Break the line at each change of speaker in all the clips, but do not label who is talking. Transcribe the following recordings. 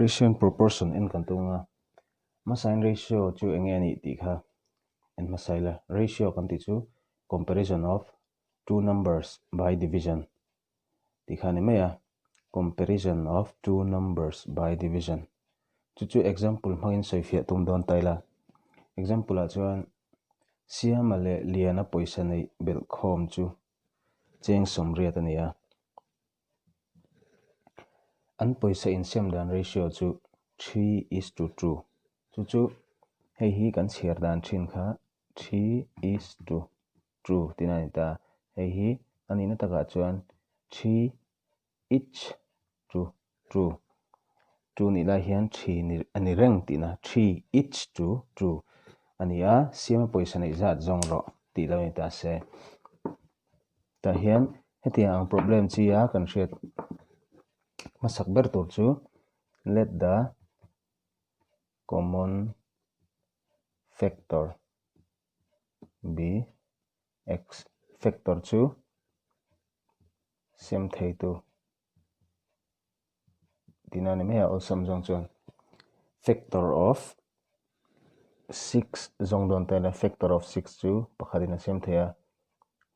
Ratio and proportion en kan tum a, hmasain ratio chu eng nge a nih tih kha en hmasa ila. Ratio kan tih chu comparison of two numbers by division tih kha a ni mai a, comparison of two numbers by division chu chu example hmangin sawifiah tum dawn ta ila. Example ah chuan Siama leh Liana pawisa neih belh khawm chu cheng sawmriat a ni a. An pawisa insiam dan ratio chu 3:2. Chu chu hei hi kan chhiar dan thin kha 3:2 tih a ni ta. Hei hi a nihna takah chuan 3:2. 2 nih lai hian 3 a ni reng tihna 3:2 a ni a, siama pawisa neih zat zawng rawh tih lo a ni ta se. Tah hian hetiang ang problem chi a kan hriat hmasak ber tur chu let the common factor be x factor chu sem thei tu tihna a ni mai a awlsam zawng chuan factor of six zawng dawn ta ila factor of six chu pakhatin a siam thei a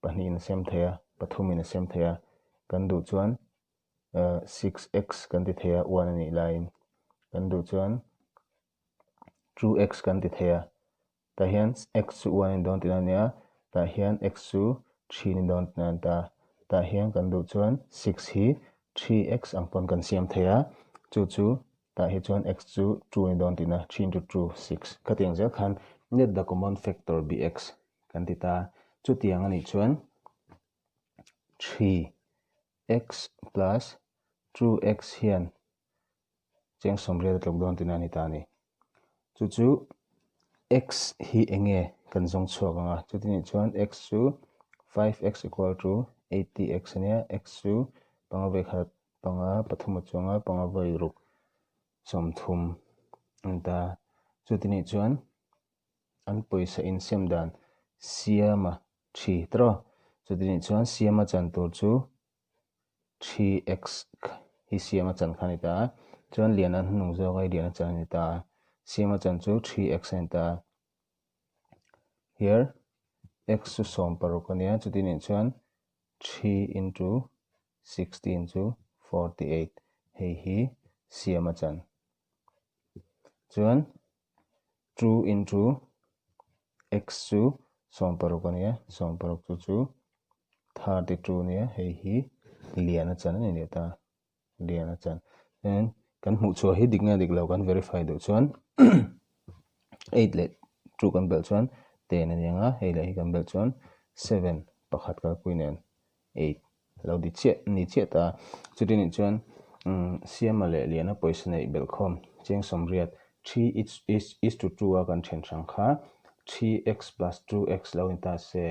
pahnihin a siam thei a pathumin a siam thei a kan duh chuan eh six x kan ti thei a one a nih laiin kan duh chuan two x kan ti thei a. Tah hian x chu one a ni dawn tihna a nia, tah hian x chu three a ni dawn tihna a ni ta. Tah hian kan duh chuan six hi three x ang pawn kan siam thei a, chu chu tah hi chuan x chu two a ni dawn tihna, three into two six. Khatiang zel khan let the common factor be x kan ti ta. Chutiang a nih chuan three x plus two x hian cheng sawmriat a tluk dawn tihna a ni ta a ni. Chu chu x hi eng nge kan zawng chhuak ang a, chuti nih chuan x chu 5x equal to 80x a nia, x chu panga vawi khat panga pathum a chuang a, panga vawi ruk sawmthum a ni ta. Chuti nih chuan an pawisa insiam dan siama thi tawh. Chuti nih chuan siama chan tur chu 3x hi siam a chan kha a ni ta a, chuan lian a hnung zawk a lian a chan a ni ta a, siam a chan chu 3x a ni ta a, here x chu 16 a nia chuti nih chuan 3 into 16 chu 48 hei hi siam a chan chuan 2 into x chu 16 a nia 16 chu chu 32 a nia hei hi lian a chan a ni leh ta lian a chan chuan kan hmuh chhuah hi dik nge dik lo kan verify duh chuan 8 leh 2 kan belh chuan 10 a ni ang a hei leh hi kan belh chuan 7 pakhat kalpui nen 8 lo di chiah ni chiah ta chuti nih chuan Siama leh Liana pawisa neih belh khawm cheng sawmriat three is is is to two a kan then hrang kha three x plus two x lo ni ta se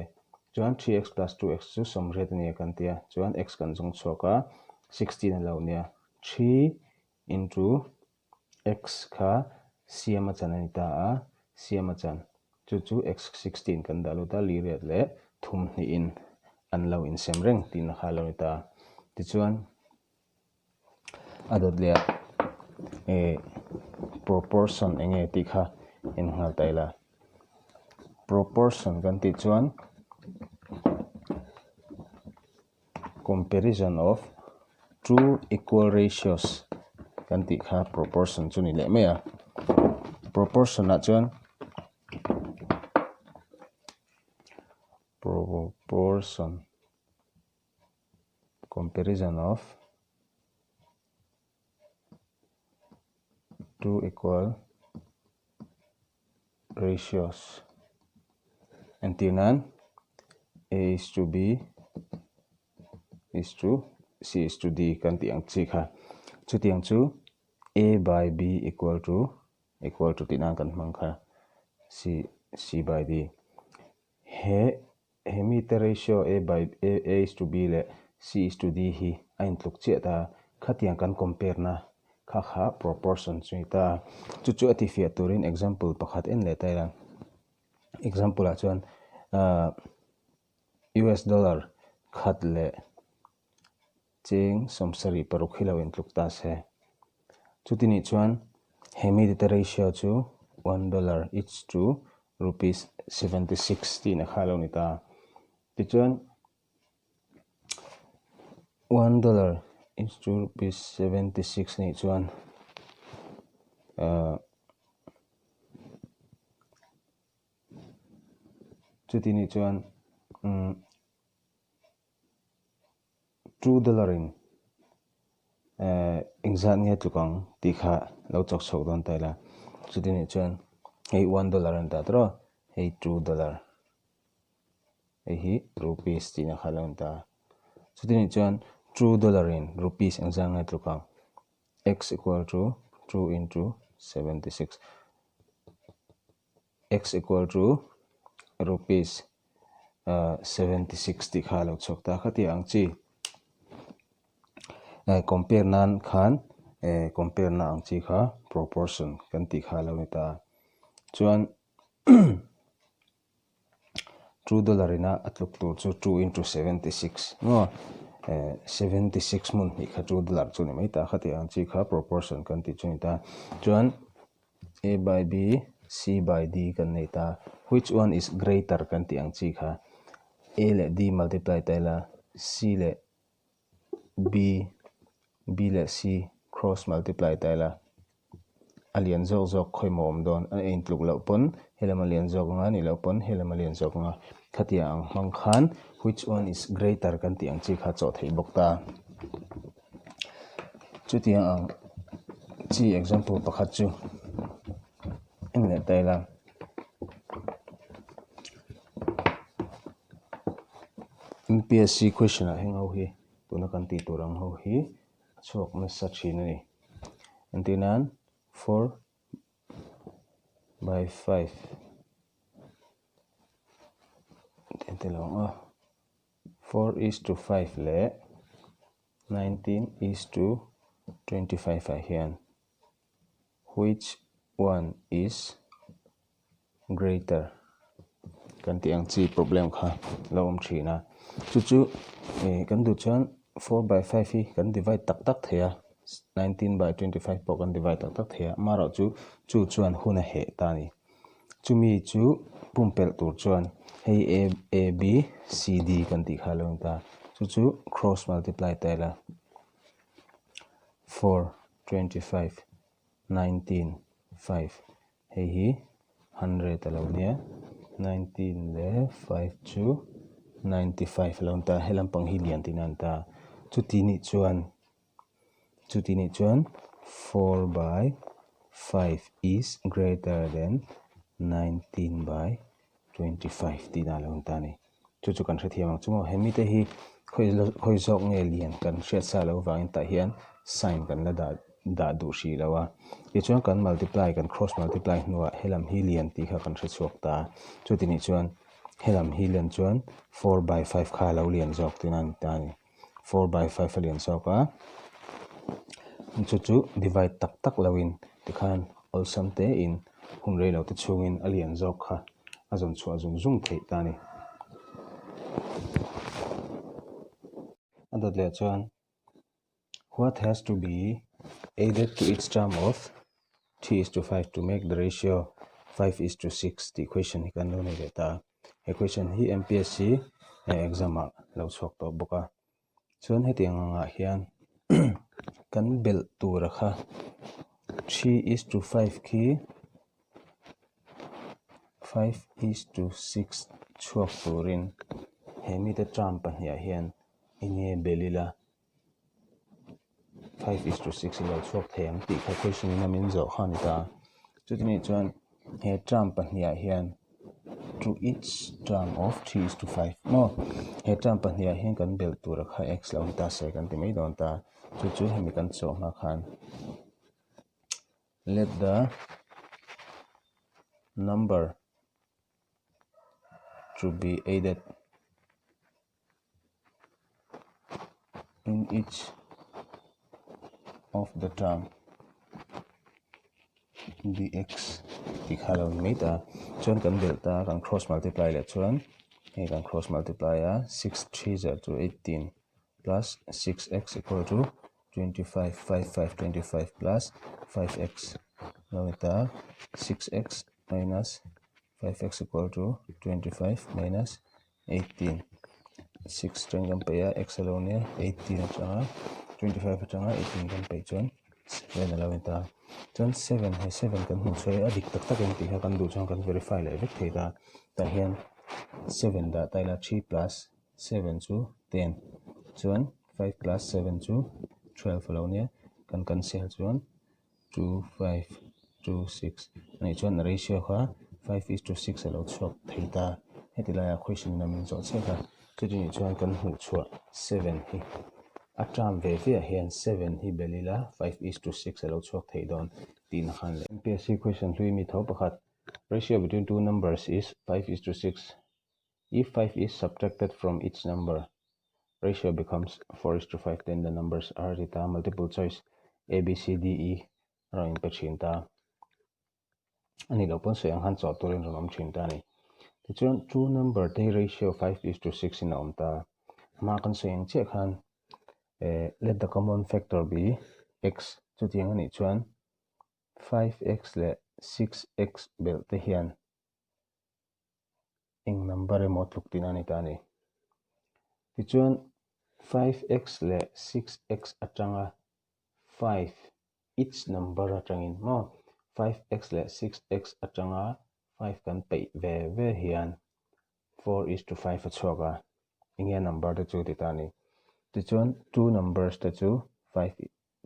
chuan three x plus two x chu sawmriat a nia kan tia chuan x kan zawng chhuak a sixteen a lo nia three into x kha siama chan a ni ta a, siama chan chu chu x 16 kan dah lut a, liriat leh thum hnihin an lo insem reng tihna kha a lo ni ta. Tichuan a dawt leh ah eh proportion eng nge tih kha en nghal ta ila. Proportion kan tih chuan Comparison of two equal ratios kan tih kha proportion chu ni leh mai a. Proportion ah chuan proportion comparison of two equal ratios entir nan a is to b is to c is to d kan tih ang chi kha chutiang chu a by b equal to equal to tih nan kan hmang kha c c by d he He mite ratio A by A A is to B leh C is to D hi a intluk chiah ta. Khatiang kan compare na kha kha proportion chu ni ta. Chu chu a tifiah turin example pakhat en leh ta ila. Example ah chuan ah US dollar khat leh cheng 75 hi lo intluk ta se. Chuti nih chuan he mi te ratio chu one dollar each to rupees 76 tihna kha a lo ni ta. Tichuan one dollar each to rupees 76 nih chuan ahh chuti nih chuan umm $2 in engzat nge tluk ang tih kha lo chawk chhuak dawn ta ila. Chuti nih chuan hei $1 a ni ta tawrh a, hei $2 hei hi rupees tihna kha lo ni ta. Chuti nih chuan $2 in rupees engzat nge tluk ang x equal to 2 into 76 x equal to rupees 76 tih kha a lo chhuak ta kha tih ang chi. Compare nan khan compare na ang chi kha proportion kan tih kha a lo ni ta. Chuan $2 ina a tluk tur chu 2 into 76 maw 76 hmun hnih kha $2 chu ni mai ta kha tih ang chi kha proportion kan tih chu a ni ta. Chuan A by B, C by D kan nei ta. Which one is greater kan tih ang chi kha A leh D multiply ta ila C leh B, B leh C cross multiply ta ila a lian zawk zawk khawi maw awm dawn a in tluk loh pawn helam a lian zawk anga nih loh pawn helam a lian zawk anga khatiang ang hmang khan which one is greater kan tih ang chi kha chawh theih bawk ta. Chutiang ang chi example pakhat chu en leh ta ila MPSC question ah heng ho hi tuna kan tih tur ang ho hi a chhuak nasa thin a ni. Entir nan 4 by 5 tel ang a. 4 is to 5 leh 19 is to 25 ah hian which one is greater kan tih ang chi problem kha lo awm thin a. Chu chu kan duh chuan 4 by 5 hi kan divide tak tak thei a, 19 by 25 pawh kan divide tak tak thei a, amaherawh chu chu chuan hun a heh ta a ni. Chumi chu pumpelh tur chuan hei A A B C D kan tih kha a lo ni ta. Chu chu cross multiply ta ila 4 25 19 5 hei hi 100 a lo nia 19 leh 5 chu 95 a lo ni ta. He lampang hi lian tihna a ni ta. Chuti nih chuan chuti nih chuan 4 by 5 is greater than 19 by 25 tihna a lo ni ta a ni. Chu chu kan hrethiam ang chu maw. Hemi te hi khawi zawk nge lian kan hriat sa loh vangin tah hian sign kan la dah dah duh hrih lo a. Tichuan kan multiply kan cross multiply hnuah helam hi lian tih kha kan hre chhuak ta. Chuti nih chuan helam hi lian chuan 4 by 5 kha a lo lian zawk tihna a ni ta a ni. 4 by 5 a lian zawk a. Chu chu divide tak tak loin tikhan awlsam te in hun rei lo te chhungin a lian zawk kha a zawn chhuah zung zung theih ta a ni. A dawt leh chuan what has to be added to each term of 3 is to 5 to make the ratio 5 is to 6 tih question hi kan lo nei leh ta. He question hi MPSC exam ah lo chhuak tawh bawk a. Chuan hetiang angah hian kan belh tura kha 3 is to 5 khi 5 is to 6 chhuak turin he mite term pahnih ah hian enge belh ila 5 is to 6 i lo chhuak thei ang tih kha question in a min zawh kha a ni ta. Chuti nih chuan he term pahnih ah hian to each term of 3 is to 5 maw he term pahnih ah hian kan belh tura kha x lo ni ta se kan ti mai dawn ta. Chu chu hemi kan chawh hma khan let the number to be added in each of the term be x tih kha lo ni mai ta. Chuan kan belh ta kan cross multiply leh chuan hei kan cross multiply a 6 3 zar chu 18 plus 6x equal to. 25 5 5 25 plus 5x lo ni ta 6x minus 5x equal to 25 minus 18 6 atangin kan peih a x a lo nia 18 atanga 25 atanga 18 kan peih chuan 7 a lo ni ta chuan 7 hei 7 kan hmuh chhuah hi a dik tak tak em tih kha kan duh chuan kan verify leh vek thei ta tah hian 7 dah ta ila 3 plus 7 chu 10 chuan 5 plus 7 chu 12 a lo nia kan cancel chuan 2 5 2 6 anih chuan a ratio kha 5 is to 6 a lo chhuak thei ta heti laiah question in a min zawh chiah a chuti nih chuan kan hmuh chhuah 7 hi a term ve ve ah hian 7 hi belh ila 5 is to 6 a lo chhuak thei dawn tihna khan leh MPSC question hlui mi tho pakhat ratio between two numbers is 5 is to 6 If 5 is subtracted from each number, ratio becomes 4 is to 5 then the numbers are ti ta multiple choice A, B, C, D, E rawn inpe thin ta a nih loh pawn sawi ang khan chawh turin rawn awm thin ta a ni. Tichuan two number te hi ratio 5 is to 6 in a awm ta. Hma kan sawi ang chiah khan eh let the common factor be x chutiang a nih chuan 5x leh 6x belh te hian eng number emaw tluk tihna a ni ta a ni. Tichuan 5x leh 6x atanga 5 each number atangin maw 5x leh 6x atanga 5 kan peih ve ve hian 4 is to 5 a chhuak a, eng nge number te chu ti ta a ni. Tichuan two numbers te chu 5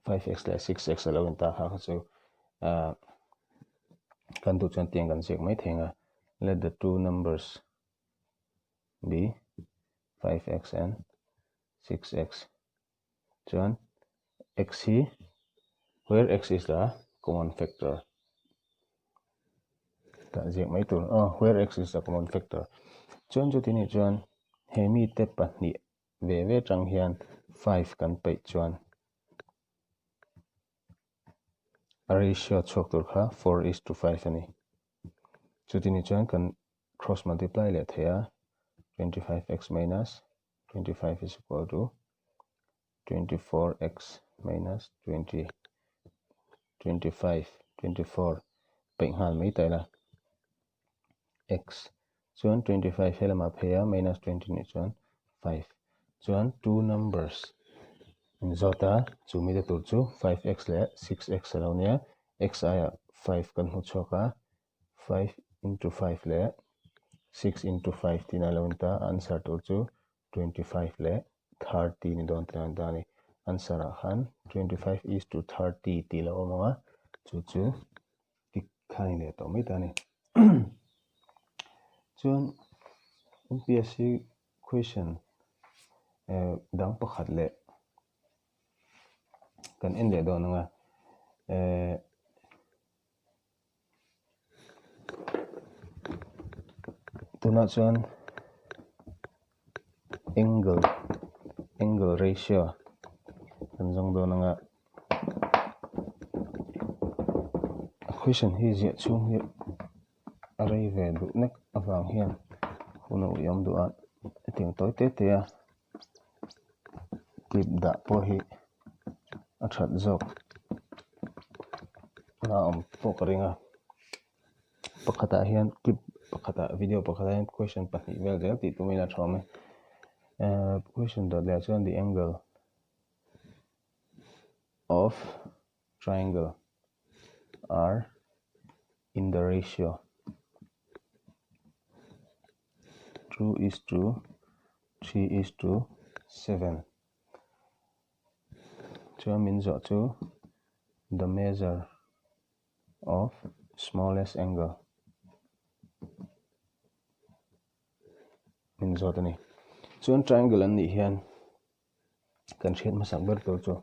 5x leh 6x a lo inta kha kha chu ah kan duh chuan tiang kan ziak mai thei ang a let the two numbers be 5x and 6x chuan x hi where x is the common factor tah ziak mai tur aw where x is the common factor chuan chuti nih chuan he mite pahnih ve ve tang hian 5 kan peih chuan a ratio chhuak tur kha 4 is to 5 a ni. Chuti ni chuan kan cross multiply leh thei a 25x minus 25 is equal to 24x minus 20 25 24 peih nghal mai ta ila x chuan 25 he lamah phei a minus 20 nih chuan 5 chuan two numbers in zawt a chu mite tur chu 5x leh 6x a lo nia x aiah 5 kan hmu chhuak a 5 into 5 leh 6 into 5 tihna a lo in ta answer tur chu 25 leh 30 ni dawn tihna a ni ta a ni answer ah khan 25 is to 30 tih a lo awm ang a chu chu tik kha ni leh tawh mai ta a ni. Chuan MPSC question eh dang pakhat leh kan en leh dawn ang a eh tunah chuan angle angle ratio kan zawng dawn ang a question hi ziah chhung hi a rei ve duh nek avang hian hun a ui awm duh a hetiang tawi te te a clip dah pawh hi a that zawk a awm pawh ka ring a pakhatah hian clip pakhatah video pakhatah hian question pahnih vel zel tih tumin a tha awm e ehh question dawt leh ah chuan the angle of triangle are in the ratio 2 is to 3 is to 7 chuan min zawh chu the measure of smallest angle min zawt a ni chuan triangle an nih hian kan hriat hmasak ber tur chu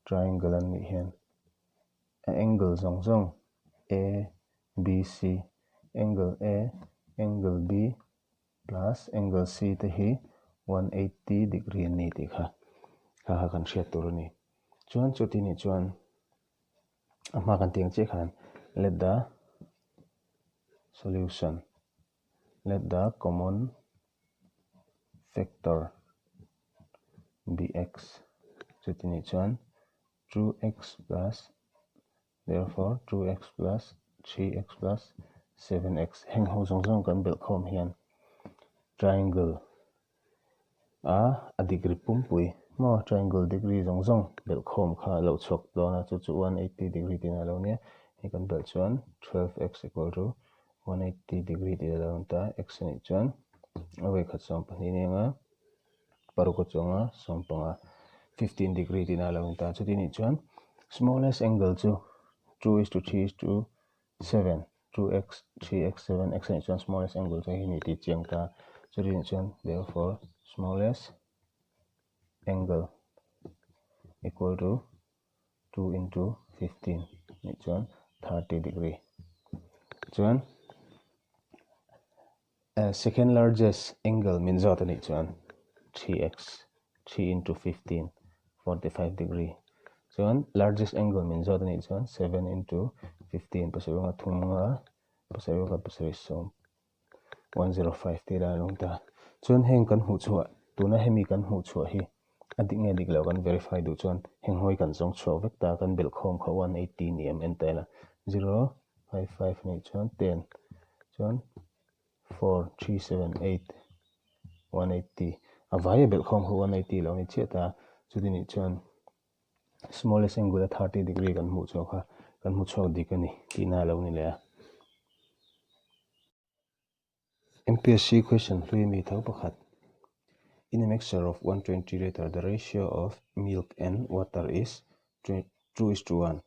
triangle an nih hian a angle zawng zawng a b c angle a angle b plus angle c te hi 180 degree an ni tih kha kha kha kan hriat tur a ni chuan chuti nih chuan a hma kan tih ang chiah khan let the solution let the common factor be x chuti nih chuan. 2x plus therefore 2x plus 3x plus 7x heng ho zawng zawng kan belh khawm hian triangle a a degree pumpui maw triangle degree zawng zawng belh khawm kha a lo chhuak dawn a chu chu 180 degree tih a lo nia hei kan belh chuan 12x equal to 180 degree tih a lo ni ta x a nih chuan a vawikhat 12 ni anga paruk a chuanga 15 15 degree tih a lo ni ta chuti nih chuan smallest angle chu 2 is to 3 is to 7 2x 3x 7x a nih chuan smallest angle chu hei ni tih chiang ta chuti nih chuan therefore smallest angle equal to 2 into 15 nih chuan 30 degree chuan second largest angle min zawt a nih chuan 3x 3 into 15 45 degree chuan largest angle min zawt a nih chuan 7 into 15 pasarih nga thum nga pasarih nga pasarih sawm 105 tih lai a lo ta chuan heng kan hmuh chhuah tuna hemi kan hmuh chhuah hi a dik nge dik loh kan verify duh chuan heng hawi kan zawng chhuak vek ta kan belh khawm kha 180 ni em en ta ila 0 5 5 nih chuan 10 chuan 4 3 7 8 180 a vai a belh khawm kha 180 lo ni chiah ta chuti nih chuan smallest angle a 30 degree kan hmuh chhuak kha kan hmu chhuak dik a ni tihna a lo ni leh a. MPSC question hlui mi tho pakhat In a mixture of 120 liter the ratio of milk and water is 2 is to 1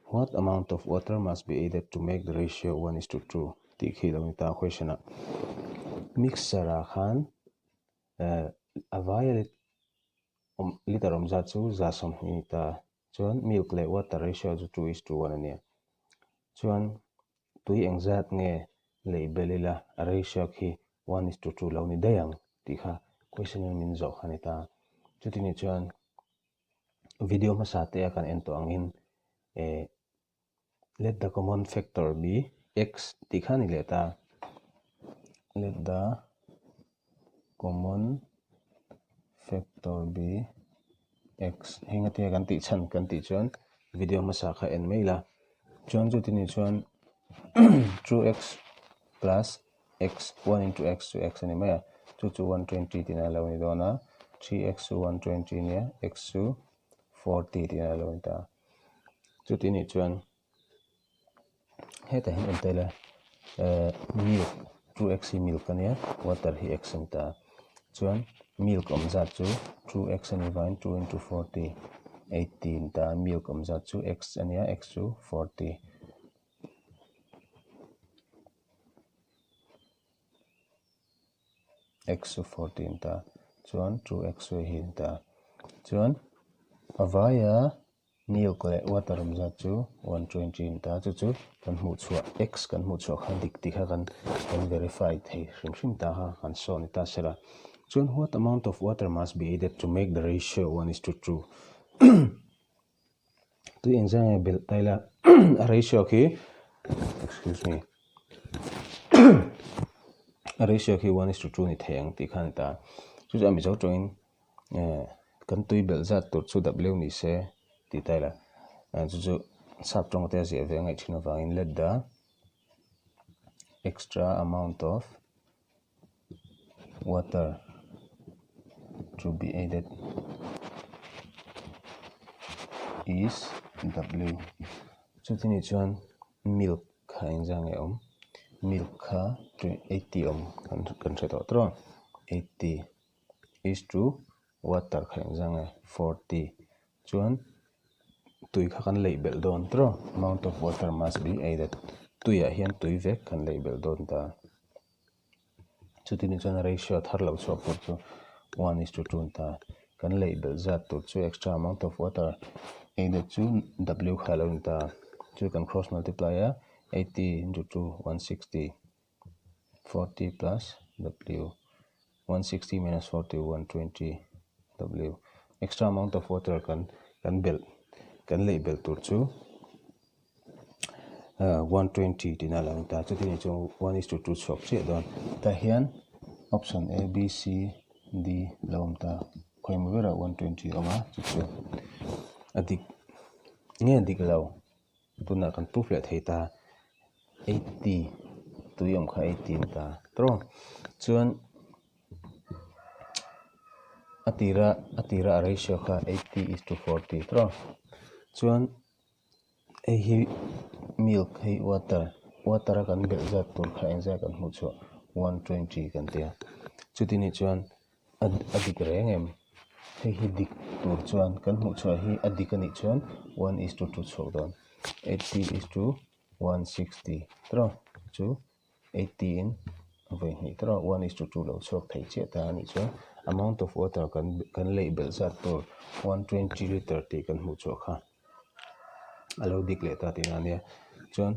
what amount of water must be added to make the ratio 1 is to 2 tih khi lo ni ta question ah mixture ah khan a vaia liter awm zat chu 120 ni ta chuan milk leh water ratio chu 2 is to 1 a nia chuan tui engzat nge lei bel ila a ratio khi 1 is to 2 lo ni daih ang tih kha question in min zawh kha a ni ta chuti nih chuan video hmasa te a kan en tawh angin eh let the common factor be x tih kha a ni leh ta let the common factor be x heng a tia kan tih chhan kan tih chuan video hmasa kha en mai ila chuan chuti nih chuan 2x plus x 1 into x chu x a ni mai a chu chu 120 tih na a lo ni dawn a 3x chu 120 nia x chu 40 tih na a lo ni ta chuti nih chuan hetah hian en ta ila eh milk 2x hi milk a nia water hi x a ni ta chuan milk awm zat chu 2x a ni vangin 2 into 40 80 a ni ta milk awm zat chu x a nia x chu 40. X chu 14 ta chuan 2x chu hei hi a ni ta chuan a vaia milk leh water awm zat chu 120 a ni ta chu chu kan hmuh chhuah x kan hmuh chhuah kha dik tih kha kan kan verify thei hrim hrim ta kha kan saw a ni ta sela chuan what amount of water must be added to make the ratio 1 is to 2 tui eng zang nge belh ta ila a ratio khi excuse me a ratio khi 1 is to 2 ni thei ang tih kha a ni ta chu chu a mizo tawngin eh kan tui belh zat tur chu w ni se tih ta ila chu chu sap tawng te a ziah ve a ngaih thin avangin let the extra amount of water to be added is w chuti nih chuan milk kha eng zang nge awm milk kha 80 awm kan hre tawh tawh a 80 is to water kha eng zang nge 40 chuan tui kha kan leih belh dawn tawh amount of water must be added tuiah hian tui vek kan leih belh dawn ta. Chuti ni chuan ratio thar loh chhuak tur chu 1 is to 2 ni ta. Kan leih belh zat tur chu extra amount of water added chu W kha a lo ni ta. Chu kan cross multiply a 80 into 2 160 40 plus W 160 minus 40 120 W extra amount of water kan kan belh kan leih belh tur chu 120 tihna a lo ni ta chuti ni chuan 1 is to 2 chhuak chiah dawn tah hian option A B C D lo awm ta khawi emaw berah 120 a awm a chu chu a dik. Nge dik lo? Tunah kan proof leh thei ta. 80 tui awm kha 80 a ni ta tawh. Chuan a tira a tira a ratio kha 80 is to 40 tawh. Chuan hei hi milk hei water water a kan belh zat tur kha engzat kan hmuh chhuah 120 kan tia. Chuti nih chuan a dik reng em? Hei hi dik tur chuan kan hmuh chhuah hi a dik a nih chuan 1 is to 2 chhuak dawn. 80 is to 160 tawh chu 80 in vawi hnih tawh 1 is to 2 lo chhuak thei chiah ta a nih chuan amount of water kan kan leih belh zat tur 120 liter tih kan hmuh chhuah kha a lo dik leh ta tihna a nia. Chuan.